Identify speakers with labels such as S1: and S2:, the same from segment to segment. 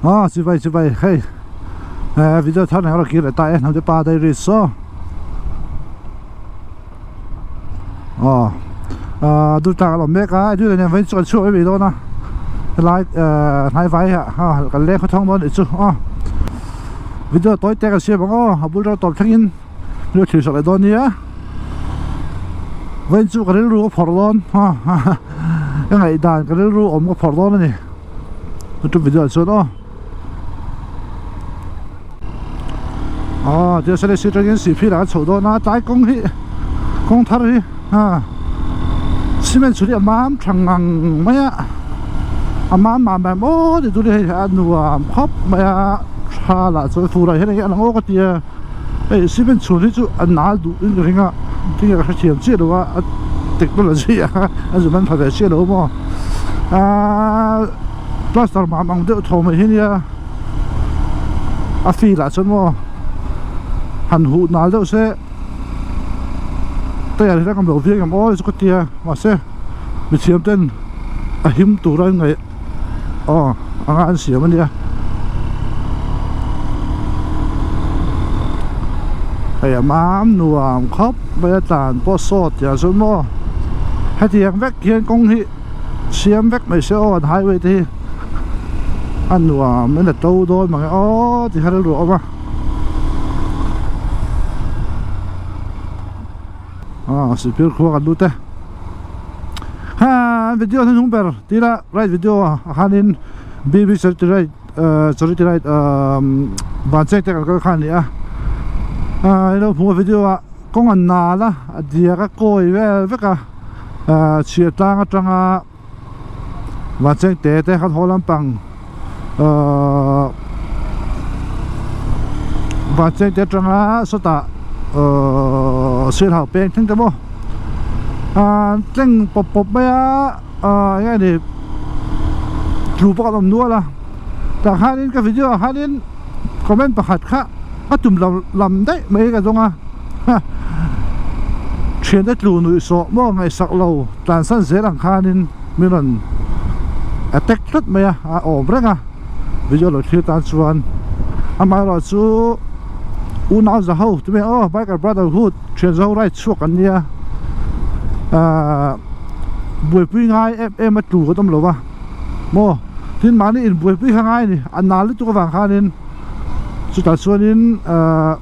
S1: Aw chibai chibai hei eh video thar nen erawh kir leh ta e hnamte pa diaries saw aw ah dur tlang a lo awm mek a hei nen vawiin chu kan chhuak mai mai dawn a helai eh hnai vai ah kan leng khawthawng dawn anih chu aw video tawi te kan siam ang aw a bul rawng tawp thlengin min lo thlir sak leh dawn nia vawiin chu ka rilru ka phawrh dawn ka ngaihdan ka rilru awm ka phawrh dawn a ni. Youtube video ah chuan aw aw tia sele si atangin sihphir ah kan chhoh dawn a tlai kawng hi kawng thar hi a cement chhun hi a mam tha ngang mai a a mam mam em aw ti tur hi hei a nuam khawp mai a tha lah chuan fur ah hian enge a lang awk a tia hei cement chhun hi chu a nal duh in ka ring a tinge ka hrethiam chiah lo a a technology a a zu man pha ve chiah lo maw aaa plaster mam ang deuh thaw mai hi nia a feel ah chuan maw han huh nal deuh se tyre hi a ngam lo viau ang aw chu ka tia mahse mithiam ten a him tur a ngaih aw anga an siam a nia hei a mam nuam khawp mai a tlan pawh sawt tih ah chuan maw hetiang vek hian kawng hi siam vek mai se aw an highway te hi a nuam in a to dawn mange aw ti kha rilru a awm a aw sihphir khua kan lut e ha video hnuhnung ber tila right video ah khanin bb charity ride charity ride van cheng te kan kal kha a ni a ilo hmuh a video ah kawng an nal a a diak a kawi vel vek a chhiar tlang atanga van cheng te te khan haw lampang ahh van cheng te atanga sawtah ahh sialhau peng thleng te maw ahh tleng pawp pawp mai a ahh eng nge ni tlu pawh an awm nual a tah khanin ka video ah khanin comment pakhat kha a tum lo lam daih mai ka zawng a thiante tlu nuih sawh maw ngaihsak lo tlansan zel ang khanin min rawn attack tlat mai a a awm reng a video lo thlir tan chuan amaherawh chu unau za ho ti mai aw biker brotherhood thian zo ride chhuak an nia ahh buaipui ngai em em a tlu kan awm lo va maw tin mahni inbuaipui kha ngai a ni a nal lutuk avang khanin chutah chuanin ahh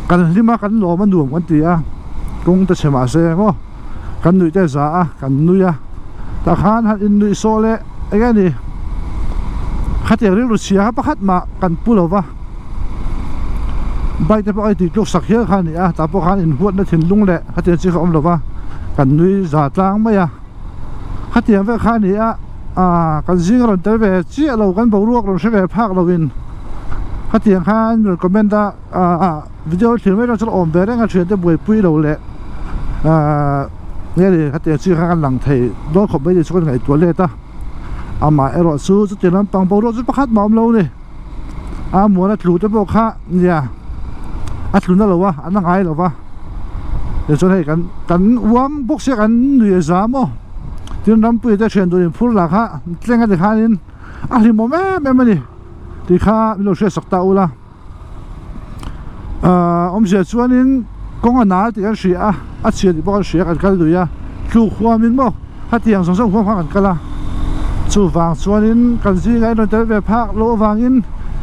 S1: kan hlim a kan lawm a nuam kan ti a kawng te chhe mahse maw kan nuih te za a kan nui a tah khan han innuih sawh leh eng nge ni khatiang rilru chhia kha pakhat mah kan pu lo va bike te pawh a intih tluk sak hial kha a ni a tah pawh khan inhuatna thinlung leh khatiang chi kha a awm lo va kan nui za tlang mai a khatiang vek kha a ni a ah kan zing a rawn tel ve chiah lo kan boruak rawn hre ve phak lo in khatiang khan rawn comment a ah video thlir mai erawh chuan awm ve reng a thiante buaipui lo leh ah nge ni khatiang chi kha kan lang thei dawn khawp mai ni chu kan ngaihtuah let a amah erawh chu chutiang lampang boruak chu pakhat mah a awm lo a ni a muana tlu te pawh kha nia a tlu na lo a an la ngai lo va tichuan hei kan kan uang bawk sia kan nui a za maw tin rampuia te thian duh inphur lah kha tlenga tikhanin a hlimawm em em a ni tih kha min lo hriatsak ta ula. Ahh awmzia chuanin kawng a nal tih kan hria a a chhia tih pawh kan hria kan kal lui a tluk huamin maw khatiang zawng zawng huam kha kan kal a chuvang chuanin kan zingah in rawn tel ve phak loh avangin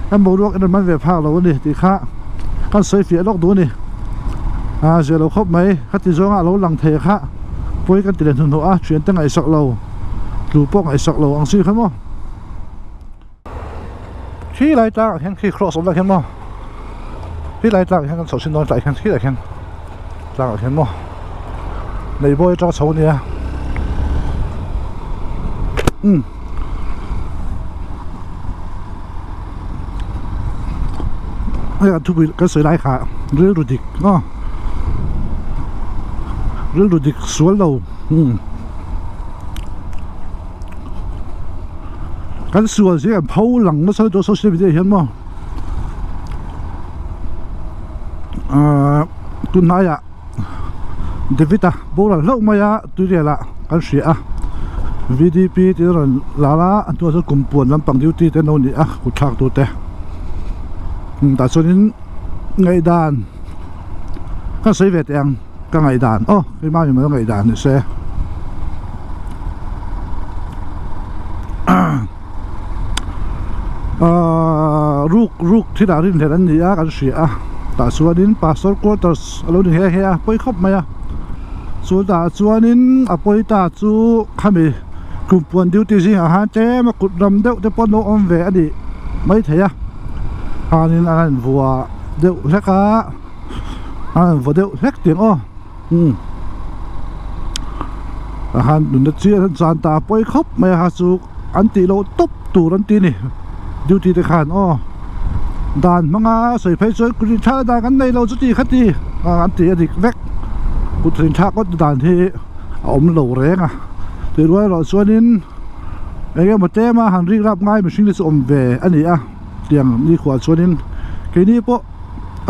S1: kan boruak in rawn man ve phak lo a ni tih kha kan sawi fiah lawk duh a ni ah zia lo khawp mai khati zawnga a lo lang thei kha pawi kan ti leh hnuhnawh a thiante ngaihsak lo tlu pawh ngaihsak lo ang chi kha maw. Khi lai tlangah hian khi cross awm lai hian maw khi lai tlangah hian kan chhoh chhin dawn tlaiah hian khilaiah hian tlangah hian maw Neihbawi atanga chho ania umm hei an thupui kan sawi lai kha rilru dik maw rilru dik sual lo umm. Kan sual zia kan pho lang nasa lutuk a social media ah hian maw ahh tunhnaiah David-a boral hlauh mai a tuirial ah kan hria a. V D P tih a rawn lar a a hnuaiah chuan kum puan lampang duty te an lo ni a kut thlak tu te tah chuanin ngaihdan ka sawi ve teh ang ka ngaihdan aw keimah mi mal ngaihdan ni se ahh ruk ruk thil ah rinhlelh an ni a kan hria a tah chuanin pastor quarters a lo ni nghe nghe a pawi khawp mai a chu tah chuanin a pawi ta chu khami kumpuan duty zingah khan tlem a kut ram deuh te pawh an lo awm ve a nih maithei a khanin an han vuah deuh hlek a an han vaw deuh hlek tih ang aw umm tah khan nunna chiah an chan ta pawi khawp mai a kha chu an tih loh tawp tur an ti a ni duty te khan aw dan hmanga sawi phei chuan kut inthlak dan kan nei lo chuti kha ti an ti a dik vek kut inthlak ngawt dan hi a awm lo reng a tih rual erawh chuanin eng emaw tlema han rik rap ngai mihring te chu awm ve a ni a tiang nikhuah chuanin keini pawh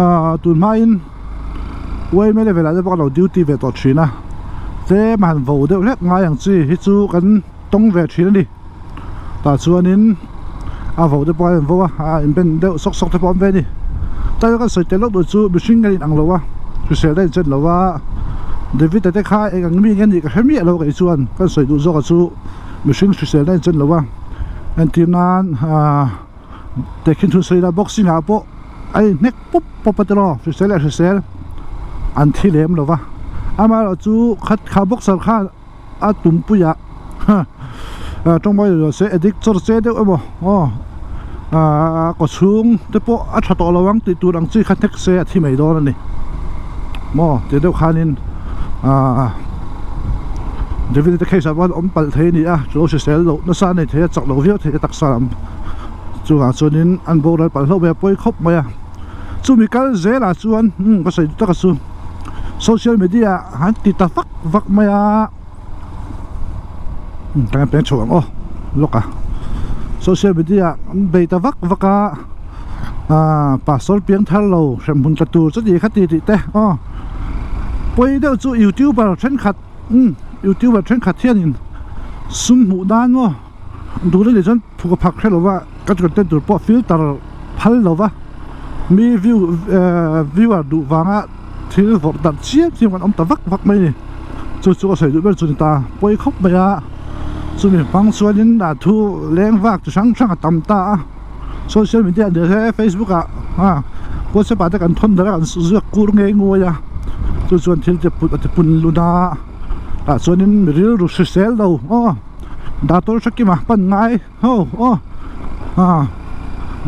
S1: ah tun hmain. Uaime level ah te pawh ka lo duty ve tawh thin a tlem a han vo deuh hlek ngai ang chi hi chu kan tawng ve thin a ni tah chuanin a vo te pawh a in vo a a in ben deuh sawk sawk te pawh a awm ve a ni tlai kan sawi tel loh tur chu mihring kan inang lo a hrisel na inchen lo a David a te kha eng ang mi nge nih ka hre miah lo kei chuan kan sawi duh zawk ah chu mihring hrisel na inchen lo a entir nan ahh tehkhin thu sawi la boxing ah pawh a inhnek pawp pawp a tiraw hrisel leh hrisel an thi lem lo va amaherawh chu khat kha boxer khan a tumpuiah tawngmai lo se addict chawr che deuh emaw aw ahh kaw chhung te pawh a tha tawh lo ang tih tur ang chi kha hnek se a thi mai dawn a ni maw tih deuh khanin ahh David te case ah pawh awm palh thei a ni a chu hrisel loh nasa a nei thei a chak lo viau thei a taksa lam. Chungah chuanin an boral palh hlauh mai a pawi khawp mai a chumi kal zelah chuan umm ka sawi tak a chu social media ah an ti ta vak vak mai a umm kan peng chho ang aw lawk a social media ah an bei ta vak vak a ah pastor piang thar lo hremhmun tla tur chuti kha ti tih te aw pawi deuh chu youtuber thenkhat umm youtuber thenkhat hianin sum hmuh nan maw. Duhna nih chuan phuk a phak hre lo va, ka content tur pawh filter phal lo va, mi view ehh viewer duh vanga thil vawrh darh chiam chiam kan awm ta vak vak mai a ni. Chu chu ka sawi duh ber chu a ni ta, pawi khawp mai a, chumi hmang chuanin a thu leng vak chi hrang hrang a tam ta a, social media ni se facebook ah ah whatsapp ah te kan thawn darh a kan ziak kur ngei nguai a, chu chuan thil te put a ti pun lun a, tah chuanin mi rilru hrisel lo aw. Dator Shakima pan ngai ho aw ah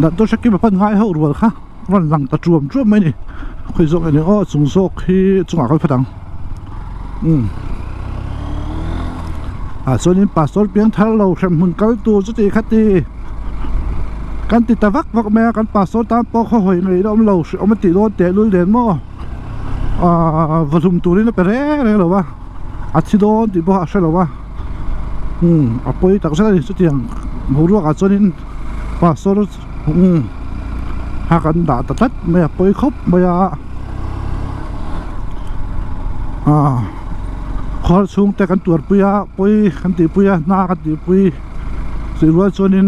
S1: Dator Shakima pan ngai ho rual kha rawn lang ta chuam chuam mai a ni khawi zawk nge ni aw chung zawk hi chungah kal phawt ang umm ah chuanin pastor piang thar lo hrem hmun kal tur chuti kha ti kan ti ta vak vak mai a kan pastor tan pawh khaw hawi ngaih na awm lo hreawm a tih dawn tehlul nen maw ah va hlum turin a pe reng reng lo va. a thi dawn tih pawh a hre lo a umm a pawi tak zet a ni chutiang boruak ah chuanin pastor umm a kan dah ta tlat mai a pawi khawp mai a ah khawl chhung te kan tuar pui a pawi kan tih pui a hna kan tih pui chutih rual chuanin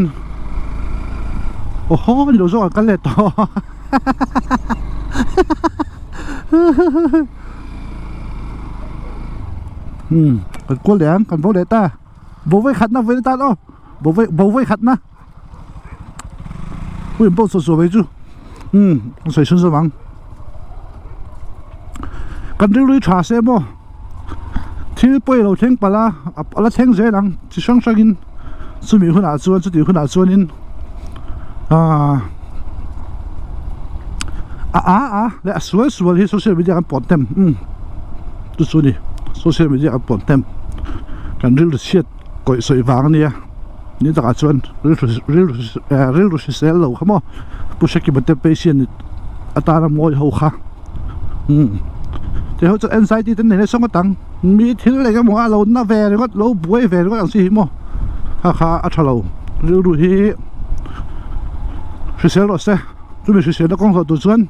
S1: aw haw ni lo zawk an kal leh tawh umm kan kual leh ang kan bo leh ta bo vawi khat na vawi tan aw bo vawi bo vawi khat na ui an pawh saw saw mai chu umm an sawi chhun zawm ang kan rilru hi tha se maw thil pawi lo thleng palh a a la thleng zel ang chi hrang hrang in chumi hunah chuan chutih hunah chuanin aaa a a a leh a sual sual hi social media kan pawh hnem umm chu chu a ni social media kan pawh hnem kan rilru chhiat kawih sawi vang a nia ni takah chuan rilru rilru rilru hrisel lo kha maw pu Hrekima te patient atana mawi ho kha umm te ho chuan anxiety te nei nasa ngawt ang mi thil eng emaw a lo na ve ringawt lo buai ve ringawt ang chi hi maw kha kha a tha lo rilru hi hrisel rawh se chumi hriselna kawng zawh tur chuan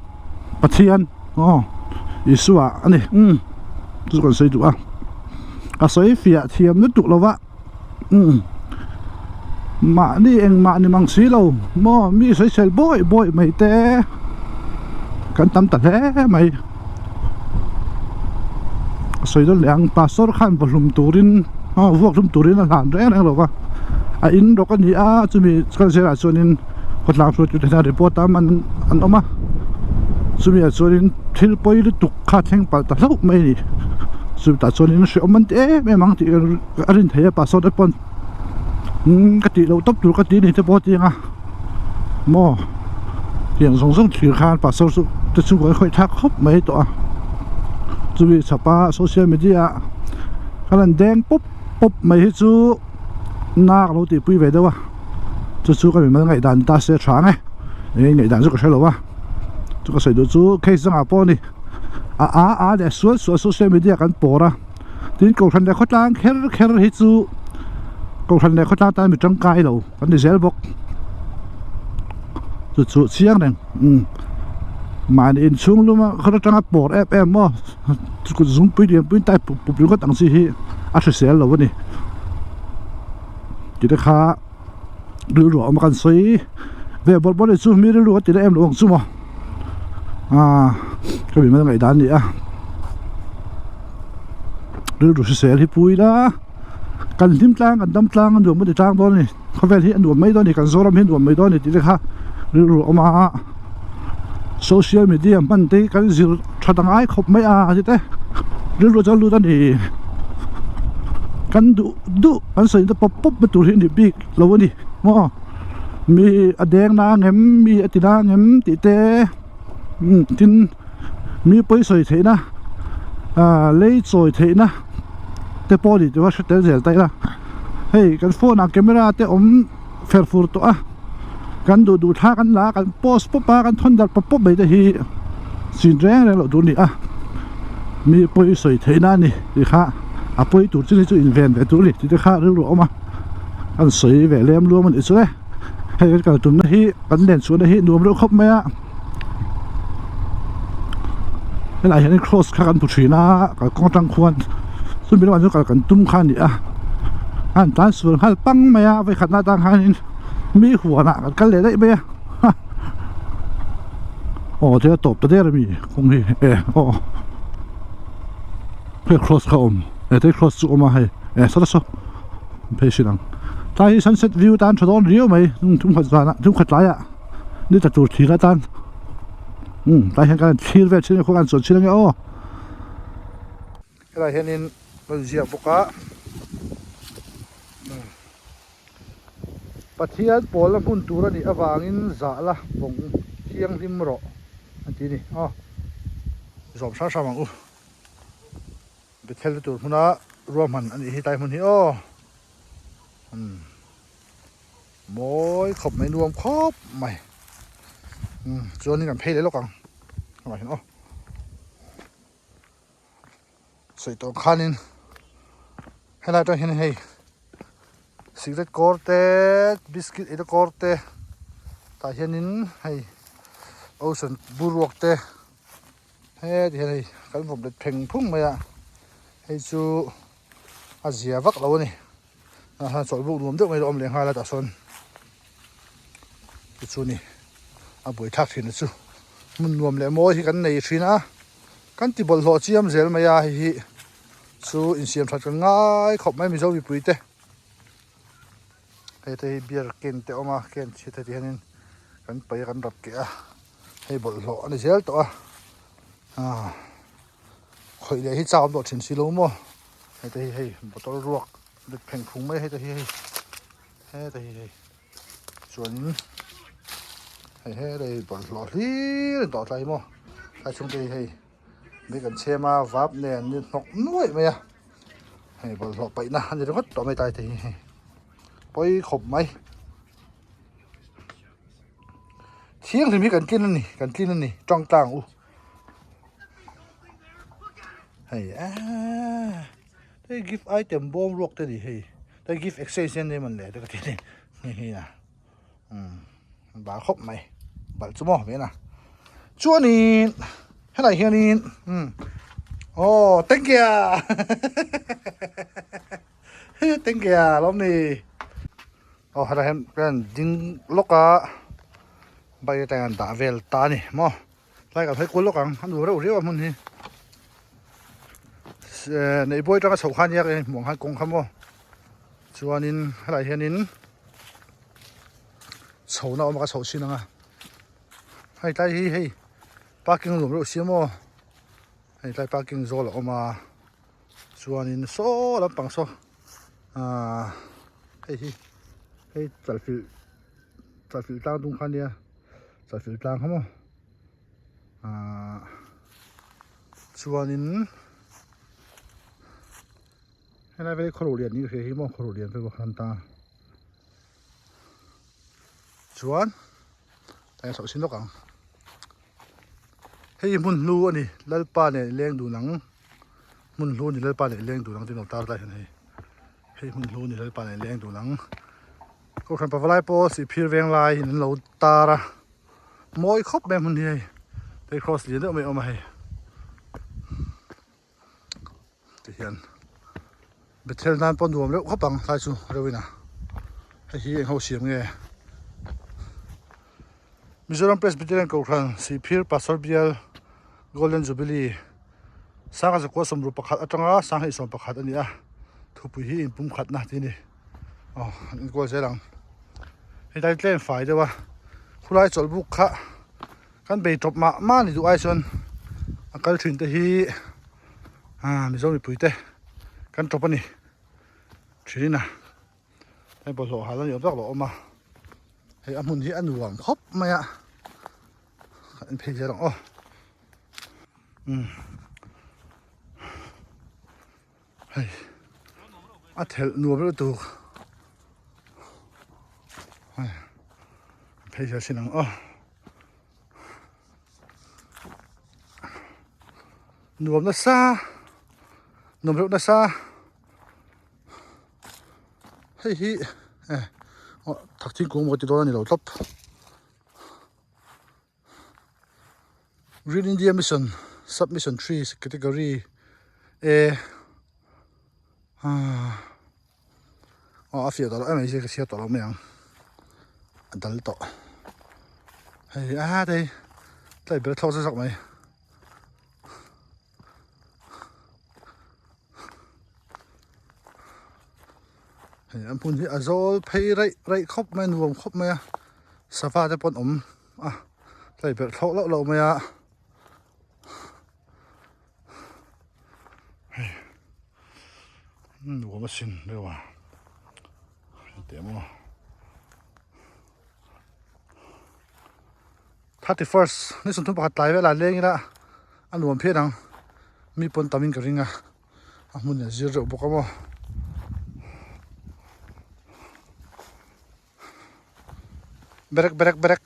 S1: Pathian aw Isua a ni umm chu chu kan sawi duh a ka sawi fiah thiam lutuk lo va. Umm mahni engmah ni mang si lo maw mi sawisel bawi bawi mai te kan tam ta hle mai a sawi dawn leh ang pastor khan vawhlum turin aw vuak hlum turin a hlan reng reng lo va a in rawk a ni a chumi kal zelah chuanin khawtlang hruaitu te hian report a man an awm a chumi ah chuanin thil pawi lutuk kha thleng palh ta hlauh mai a ni chumi tah chuanin hreawm an ti em em ang tih a rin theih a pastor te pawn umm ka tih loh tawp tur ka ti ni te pawh a ti ang a maw tiang zawng zawng thlir khan pastor chu te chu kan khawih thlak khawp mai tawh a chumi chhapa social media ah ka lan deng pawp pawp mai hi chu na ka lo tihpui ve deuh a chu chu ka mimal ngaihdan ta se a tha ang e eng ngaihdan chu ka hre lo a chu ka sawi duh chu case dangah pawh a ni a a a leh sual sual social media kan pawr a. Tin kohhran leh khawtlang kher kher hi chu kohhran leh khawtlang tan mi tangkai lo kan ni zel bawk chu chu chiang reng umm mahni inchhung luma khaw atanga pawr em em maw kut zungpui lianpui type pup pup ringawt ang chi hi a hrisel lo a ni tih te kha rilru a awm a kan sawi ve bawrh bawrh a ni chu mi rilru a ti na em lo ang chu maw aaa ka mi hmel ngaihdan a ni a. Rilru hrisel hi pui ila kan hlim tlang kan dam tlang a nuam a ni tlang dawn a ni khawvel hi a nuam mai dawn a ni kan Zoram hi a nuam mai dawn a ni tih te kha rilru a awm a social media hman te hi kan zir tha ta ngai khawp mai a ti te rilru chuan lut a ni kan duh duh kan sawi te pawp pawp na tur hi a ni bik lo a ni maw mi a deng na ang em mi a ti na ang em tih te tin. Mi pawi sawi theihna ah lei chawi theihna te pawh a ni tih a hre tel zel ta ila hei kan phone ah camera te awm fer fur tawh a kan duh duh thla kan la a kan post pawp a kan thawn darh pawp pawp mai te hi chin reng reng loh tur a ni a mi pawi sawi theihna a ni tih kha a pawi tur chin hi chu inven ve tur a ni tih te kha rilru a awm a an sawi ve lem luam a nih chu e hei kan kal tumna hi kan len chhuahna hi nuam reuh khawp mai a. Helaiah hianin cross kha kan hmu thin a kalkawng atang khuan chumi lamah chuan kal kan tum kha a ni a a han tlan sual nghal pang mai a vawikhatna atang khanin mi huanah kan kal leh daih mai a ha aw thil a tawp ta der ami kawng hi e aw hei cross kha a awm e hei cross chu a awm a hei e saw saw phei hrilh ang tlai hi sunset view tan tha dawn riau mai thumkhat zanah thumkhat tlaiah. Ni tla tur thlir atan umm tlai hian kan thlir vel thin a khaw kan chuan thin ange aw. Helai hianin ka inziak bawk a umm Pathian pawlna hmun tur a nih avangin zah la vawng thianghlim rawh an ti a ni aw zawm hrang hrang ang u Bethel tur hmuna ruahman a nih hi tlai hmun hi aw umm. Mawi khawp mai nuam khawp mai umm chuanin kan phei leh lawk ang hengah hian aw sawi tawh khanin helai atang hian hei cigarette kawr te biscuit eina kawr te tah hianin hei ocean boruak te heti hian hei kan vawm let pheng phung mai a hei chu a zia vak lo a ni. Tah hian chawlh buk nuam deuh mai lo awm leh nghal a tah sawn chu chu ni a buaithlak thin a chu hmun nuam leh mawi hi kan nei thin a kan ti bawlhhlawh chiam zel mai a hei hi chu insiam that kan ngai khawp mai mizo mipui te hei te hi beer ken te awm a ken chhit heti hianin kan paih a kan rap keh a hei bawlhhlawh a ni zel tawh a ah. Khawih leh hi chak awm tawh thin si lo maw hei te hi hei bottle ruak rit pheng phung mai hei te hi hei heta hi hei chuanin hei helai bawlhhlawh hlir in tawh tlai maw tlai chhung te hi hei mei kan chhem a vap nen ni hnawk nuaih mai a hei bawlhhlawh paihna a ni ringawt tawh mai tlai te hi hei pawi khawp mai thianghlim hi kan tlin a ni kan tlin a ni tangtlang u. Hei aaa hei gift item bawm ruak te ni hei hei gift exchange hian nei man le te ka ti a ni hei hei a umm bal khawp mai bal chu maw vena chuanin helai hianin umm aw thank you. Tengge a lawm ni. Aw helai hian kan ding lawk a bike atang hian dah vel ta a ni maw tlai kan hawi kual lawk ang a nuam reuh riau a hmun hi neihbawi atanga chhoh kha nia ka hmuh ang khan kawng kha maw chuanin helai hianin chhohna a awm a ka chhoh chin ang a hei tlai hi hei parking nuam reuh sia maw hei tlai parking zawl a awm a. Chuanin saw lampang saw ahh hei hi hei chalfilh chalfilh tlang dung kha ania chalfilh tlang kha maw ahh chuanin helai vel hi khawruh lian niin ka hria hi maw khawruh lian vel bawk a ta chuan a chhoh chin lawk ang. Hei hi hmun hlu a ni Lalpa nen i leng dun ang hmun hlu a ni Lalpa nen i leng dun ang tih an lo tar lai hian hei hei hmun hlu a ni Lalpa nen i leng dun ang Kohhran pavalai pawh sihphir veng lai in an lo tar a mawi khawp mai hmun hi hei hei cross lian deuh mai a awm a hei ti hian Bethel nan pawh nuam reuh khawp ang tlai chu reuhin a hei hi eng ho siam nge Mizoram Presbyterian Kohhran Sihphir Pastor Bial Golden Jubilee Sangha zakua sawmru pakhat atanga Sangha sawm pakhat a ni a thupui hi inpumkhatna tih a ni aw an enkawl zel ang hei tlai tlem fai deuh a khulai chawlhbuk kha Kan bei tawp mah mah ni duh ai chuan a kal thin te hi ah Mizo mipui te kan tawp a ni thin a hei bawlhhlawh hal a ni awm tak lo awm a hei a hmun hi a nuam khawp mai a kan en phei zel ang aw umm hei a thelh nuam lutuk hei phei zel sin ang aw nuam nasa nuam reuh nasa hei hi eh aw thak thingkung maw ti dawn a ni lo tawp. Green India Mission Sub Mission 3 Category A ah aw a fiah tawh lo em mai ka chhiar tawh lo mai ang a dal tawh hei a hei tlai ber thlawk zak zak mai. Hei an hmun hi a zawl phei raih raih khawp mai a nuam khawp mai a sava te pawh an awm a tlai berh thlawh loh loh mai a hei nuam asin deuh a heti maw 31st ni sawmthum pakhat tlai velah leng ila a nuam phian ang mi pawn tam in ka ring a a hmun a zir reuh bawk a maw berek berek berek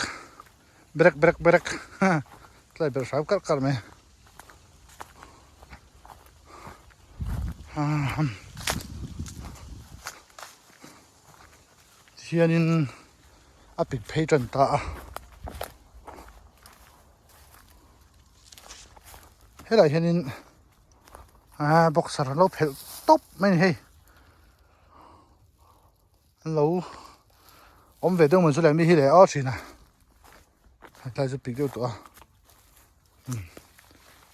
S1: berek berek berek tlai ber hram karh karh mai Hianin a pik phei tan ta a helai hianin ah boxer an lo phelh tawp mai a ni hei an lo awm ve deuh maw chu le mi hi leh aw thin a hetlai chu pik deuh tawh a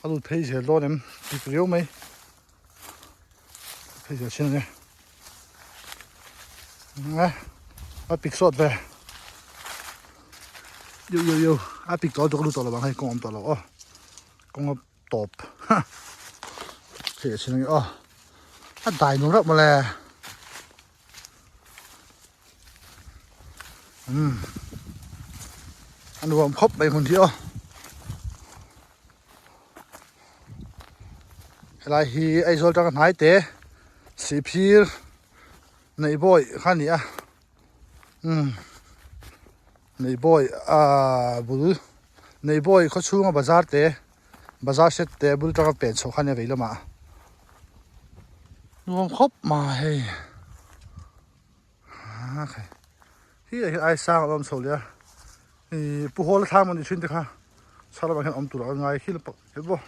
S1: a lut phei zel dawn em pik riau mai phei zel chin ani a pik sawt ve yo yo yo a pik tawh chu ka lut tawh lo ang hei kawng awm tawh lo aw kawng a tawp phei zel chin ani aw a dai nuam reuh mawle. Umm a nuam khawp mai hmun hi aw helai hi Aizawl atanga hnai te Sihphir Neihbawi kha a ni a umm Neihbawi ahh bul Neihbawi khaw chhunga bazar te bazar set te bul atanga pen chhoh kha a nia vei lamah nuam khawp mai hei. Hi ah hian ai sang a awm chho leh a ih pu hawl a thlang a nih thin te kha chhak lamah hian awm tur a ngai khi lampang hi maw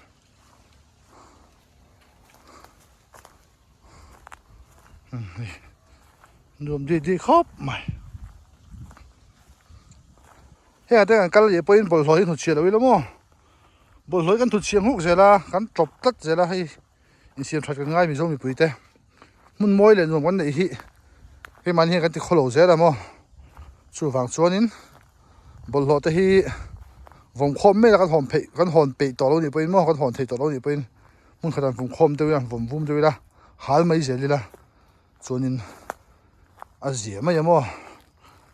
S1: Nuam dih dih khawp mai. Hengah te kan kal leh pawhin bawlhhlawh hi hnutchhiah lo ila maw? Bawlhhlawh hi kan hnutchhiah nghuk zel a, kan tawp tlat zel a hei insiam that kan ngai Mizo mipui te. Hmun mawi leh nuam kan neih hi keimahni hian kan ti khaw lo zel a maw? Chuvang chuanin bawlhhlawh te hi vawmkhawm mek a kan hawn pheih kan hawn peih tawh lo nih pawhin maw kan hawn theih tawh lo nih pawhin hmun khat ah vawmkhawm deuh ila vawm vum deuh ila hal mai zel ila. Chuanin a zia mai a maw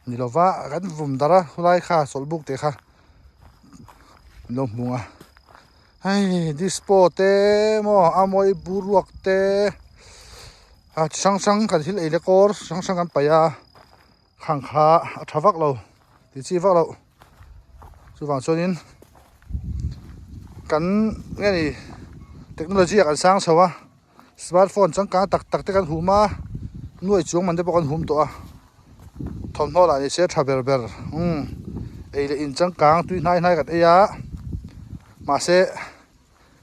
S1: ni lova kan vum darh a khulai kha chawlhbuk te kha an lo hmung a hei dispo te maw a mawi boruak te a chi hrang hrang kan thil ei leh kawr chi hrang hrang kan paih a khang kha a tha vak lo ti chi vak loh chuvang chuanin kan nge ni technology ah kan sang chho a. Smartphone changkang tak tak te kan hum a, nuai chuang man te pawh kan hum tawh a, thawmhnaw lah ni se tha ber ber umm ei leh in changkang tui hnai hnai kan ei a, mahse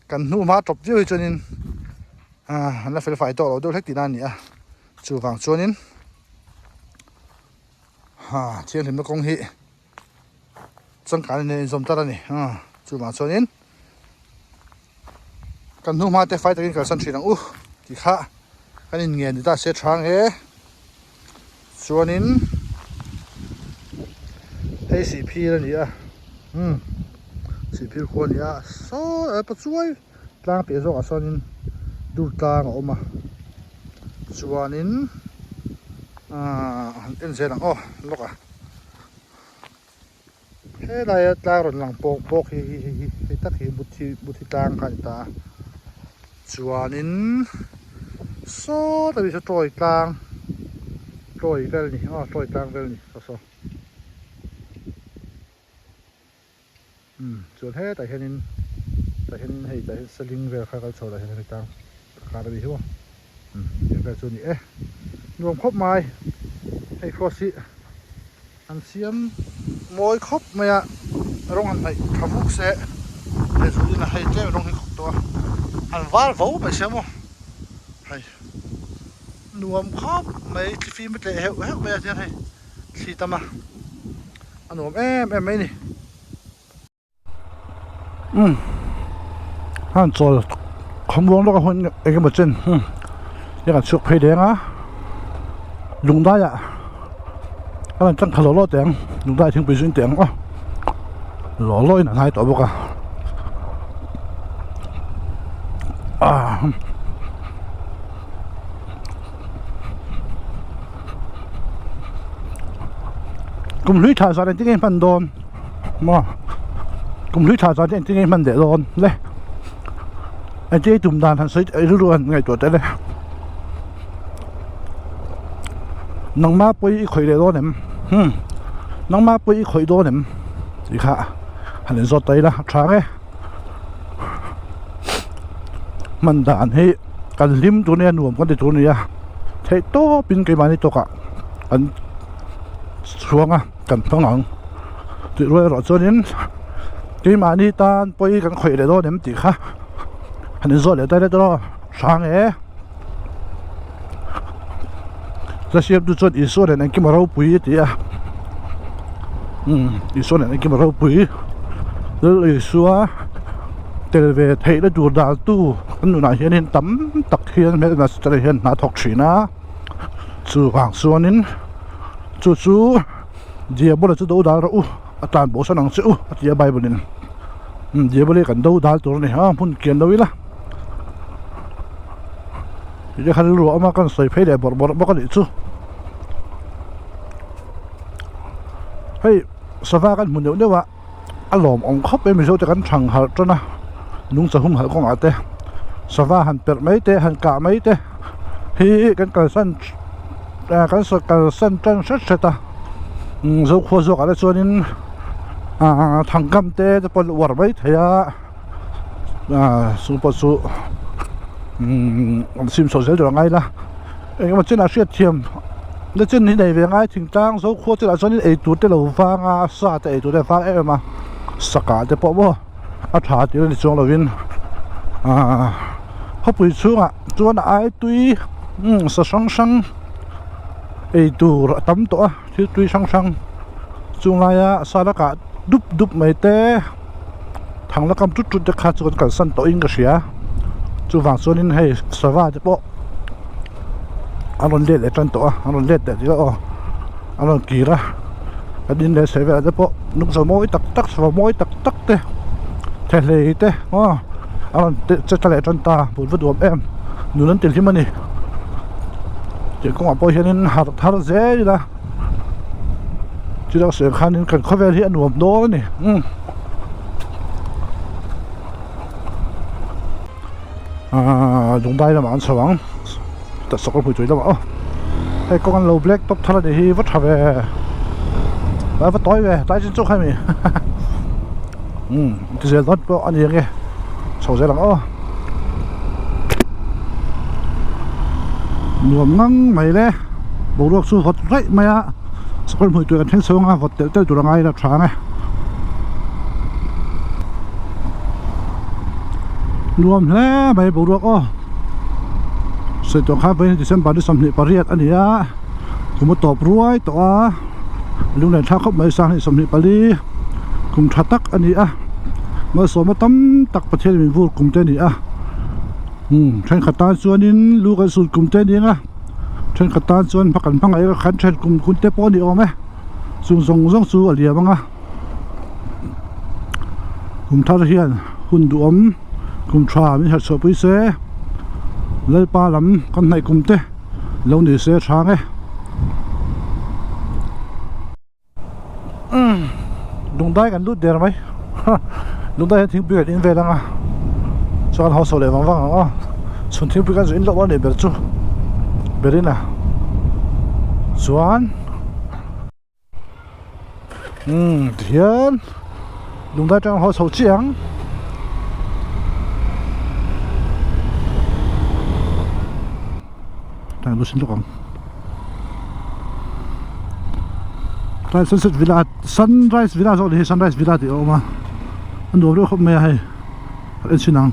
S1: kan hnu hma tawp viau hi chuanin ah an la fel fai tawh lo deuh hlek tihna a ni a, chuvang chuanin ha thianghlimna kawng hi. Changkan in a inzawm tlat a ni chuvang chuanin kan hnu hma te fai takin kalsan thin ang u tih kha kan in ngen ni ta se tha ang e chuanin hei sihphir a ni a umm sihphir khua a ni a saw a pa chuai tlang piah zawkah sawnin dur tlang a awm a chuanin ahh han en zel ang aw lawk ah. Helaia tlang rawn lang pawk pawk hi hi hi hei tak hi buthi buthi tlang kha a ni ta a chuanin sawta mi saw tawi tlang tawi vel a ni aw tawi tlang vel a ni saw saw umm chuan hetah hianin tah hianin hei tah hian saling vel kha kal chho lah hian hemi tlang kar a ni hi maw umm tiang vel chu a ni e nuam khawp mai hei cross hi an siam mawi khawp mai a rawng han hnaih tha vuk se lehzualin a hei tlem rawng hi khawp tawh a an var vo mai sia maw hei nuam khawp mai thlifim a tleh heuh heuh mai a tihian hei thli tam a a nuam em em mai a ni. Umm han chawl khawmuang lawk a hun eng emaw chen umm hei kan chhuak phei deng a lungdai ah a rawn tlang kha law law teh ang lungdai thingpui chu in teh ang aw law law in a hnai tawh bawk a ah. Kum hlui tha zan engtin nge hman dawn maw kum hlui tha zan te engtin nge hman leh dawn le engtin nge tum dan han sawi rilru han ngaihtuah teh le nangma pawi i khawih leh dawn em hmm nangma pawi i khawih dawn em tih kha han inzawt ta ila a tha ang e hman dan hi kan hlim tur nia nuam kan ti tur nia theih tawpin keimahni tawkah an chhuang a kan hmang ang tih rual erawh chuanin keimahni tan pawi kan khawih leh dawn em tih kha han inzawt leh daih dawn a hrang e ka siamtu chuan Isua nen engkim a ropui a ti a umm Isua nen engkim a ropui Lal Isua tel ve theihna tur dan tu kan nunah hianin tam tak hian hmelma te hian hna thawk thin a. Chuvang chuanin chu chu Diabola chu do dal rawh u a tlan bo san ang che u a ti a Bible in umm Diabol hi kan do dal tur a ni a hmun kian lo ila tih te kha rilru a awm a kan sawi phei leh bawrh bawrh bawk a nih chu hei sava kan hmu neuh neuh a a lawm awm khawp mai mizo te kan thang harh tan a nungcha hum halh kawngah te sava han perh mai te han kah mai te hi kan kalsan ah kan kalsan tan hret hret a umm zokhua zawkah te chuanin ah thangkam te te pawh an uar mai thei a ah chu pawh chu umm an sim chhoh zel tur a ngai la eng emaw chenah hriatthiam na chen hi nei ve ngai thingtlang zokhua chenah chuanin eitur te lo vang a sa te eitur te a vang em em a saka te pawh maw a tha tir a ni chuang lovin ah khawpui chhungah chuan a ai tui. Umm sa hrang hrang ei tur a tam tawh a thil tui hrang hrang chung laia sa la kah dup dup mai te thang la kam tut tut te kha chu kan kalsan tawh in ka hria chuvang chuanin hei sava te pawh an rawn let leh tan tawh a an rawn let leh tih aw an rawn kir a kan in leh chheh velah te pawh nungcha mawi tak tak sava mawi tak tak te thehlei te aw a rawn che tla leh tan ta bul va duam em nun an ti hlim a ni tih kawngah pawh hianin harh thar zel ila chutiang sawi ang khanin kan khawvel hi a nuam dawn a ni umm. Ahh lungdai lamah an chho ang tah sakawr hmui tui lamah aw hei kawng an lo black top thar a nih hi va tha ve a va tawi ve tlai chin chu kha mi umm ti zel dawn pawh a ni ang e chho zel ang aw nuam ngang mai le boruak chu vawt raih mai a sakawr hmui tui kan thleng chho ang a vawt telh telh tur a ngai ila tha ang e. Nuam hle mai boruak aw sawi tawh khan vawiin December ni 28 a ni a kum a tawp ruai tawh a lunglen thlak khawp mai sanghnih 24 kum tha tak a ni a malsawmna tam tak Pathian min vur kum te a ni a umm thenkhat tan chuanin lu kan sut kum te a ni ang a thenkhat tan chuan hma kan hmangaih a kan then kum kum te pawh a ni awm e chung zawng zawng chu a liam ang a. Kum thar hian hun duhawm kum tha min herh chhuah pui se Lalpa lam kan hnaih kum te lo ni se hrang e. Umm lungdai kan lut der mai lungdai hian thingpui kan in vel ang a chuan haw chho leh vang vang ang aw chhun thingpui kan zu in loh a nih ber chu berin a chuan. Umm tihian lungdai atang haw chho chiah ang tlai lu sin lawk ang tlai sunset villa sunrise villa zawk ni hi sunrise villa tih a awm a a nuam reuh khawp mai a hei a en chhin ang.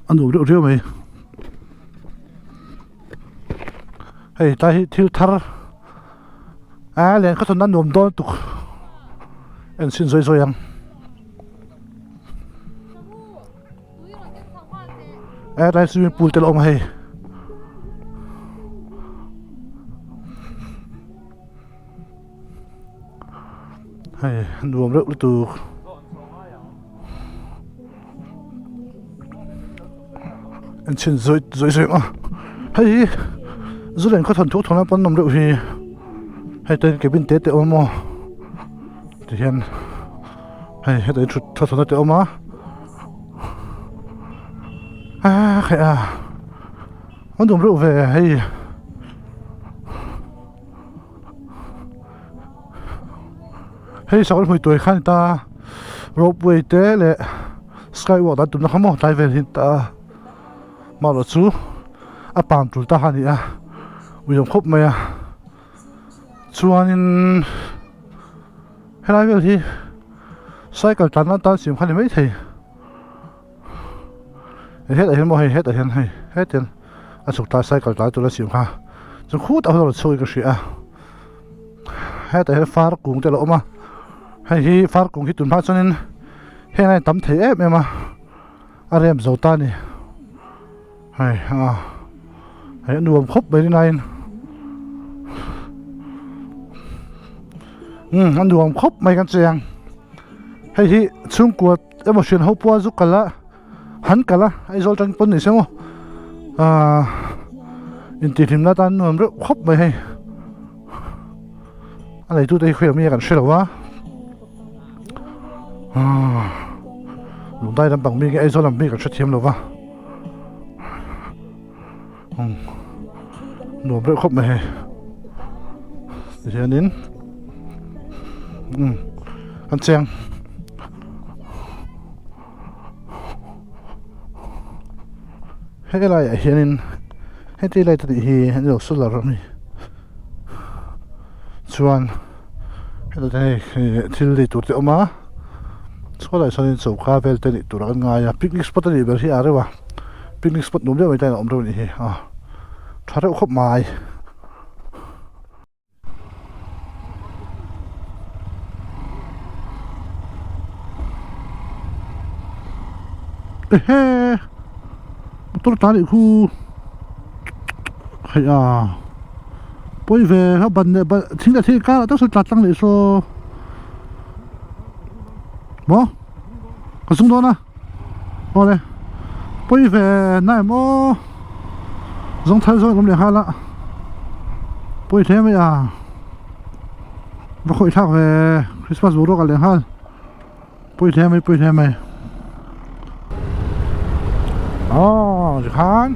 S1: A nuam reuh reuh mai hei tlai hi thil thar a len khaw chhawn a nuam dawn lutuk en chhin zawi zawi ang e tlai swimming pool te la awm a hei. Hei nuam reuh lutuk en chhin zawi zawi zawi ang a hei hi zu len khaw thawnthu thawna pawn awm reuh hi hei te cabin te te a awm a tihian hei hetah hian thut thawnthu te a awm a ah hei a a nuam reuh ve hei. Hei sakawr hmui tuai khan ta ropeway te leh skywalk dan tumna kha maw tlai vel hi ta marawh chu a pang tul ta kha a ni a uiawm khawp mai a chuanin helai vel hi cycle tlan nan tan siam kha a ni maithei. Hetah hian maw hei hetah hian hei hetiang a chhuk tlai cycle tlai tur a siam kha chu khutah khuan a rawn chhuak in ka hria a hetah hian far kung te a lo awm a hei hi far kung hi tun hma chuanin heng a tam thei em em a a rem zo ta a ni hei a hei a nuam khawp mai rinaiin umm a nuam khawp mai kan chei ang hei hi chhungkua. Emaw hrian ho pawh a zu kal a han kal a Aizawl tang pawn ni se maw ahh intihhlimna atan nuam reuh khawp mai hei a neitute hi khawiah mi kan hre lo a ahh lungdai lampang mi nge Aizawl lam mi kan hrethiam lo va umm nuam reuh khawp mai hei tihianin umm an cheng. Helai ah hianin heti lai te tih hi an lo solar a ni chuan hetah te hei thil lei tur te a awm a. Chhuatah sawn in choka vel te nih tur a kan ngai a picnic spot a nih ber hi a reuh a picnic spot nuam deuh mai te hian a awm reuh a nih hi a tha reuh khawp mai. Ehe motor tlan leh khu hei a pawi ve kha ban leh ban thing leh thing inkar ah tak sawn tla tlang leh saw maw ka zung dawn a awle pawi ve na em aw zawng thar zawng awm leh nghal a pawi hle mai a va khawih thlak ve christmas boruak ah leh nghal pawi hle mai pawi hle mai aw tikhan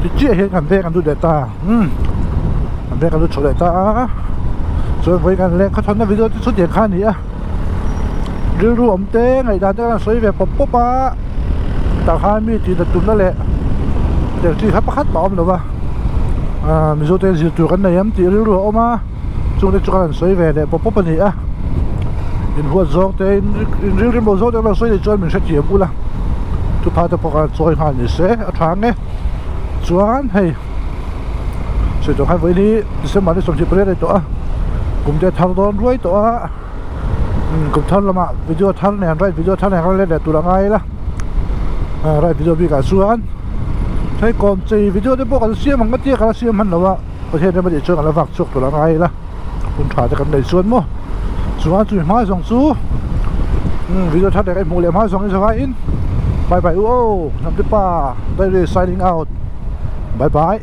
S1: ti chiah hian kan veng an lut leh ta umm kan veng an lut chho leh ta a chuan vawi kan leng khawthawnna video te chu tiang kha a ni a. Rilru awm te ngaihdan te khan sawi ve pawp pawp a tah khan mi tih dat tumna leh tel chi kha pakhat mah a awm lo va ahh mizo te zir tur kan nei em tih rilru a awm a chung te chu khan an sawi ve leh pawp pawp a ni a inhuat zawng te in rilru maw zawng te an lo sawi leh chuan min hrethiam ula thupha te pawh khan chawi nghal ni se a tha ang e chuan hei. Sawi tawh khan vawiin hi December ni 28 a ni tawh a kum te a thar dawn ruai tawh a kum thar lamah video thar nen right video thar nen kan let leh tur a ngai ila right video bikah chuan hei kawm chei video te pawh kan siam ang ka tia ka la siam hman lo a Pathian rem a tih chuan kan la vak chhuak tur a ngai ila hun tha te kan nei chuan maw chuan chumi hma zawng chu video thar leh ka inhmuh leh hma zawng in zavaiin bye bye u aw Hnamte pa Diary signing out. Bye bye.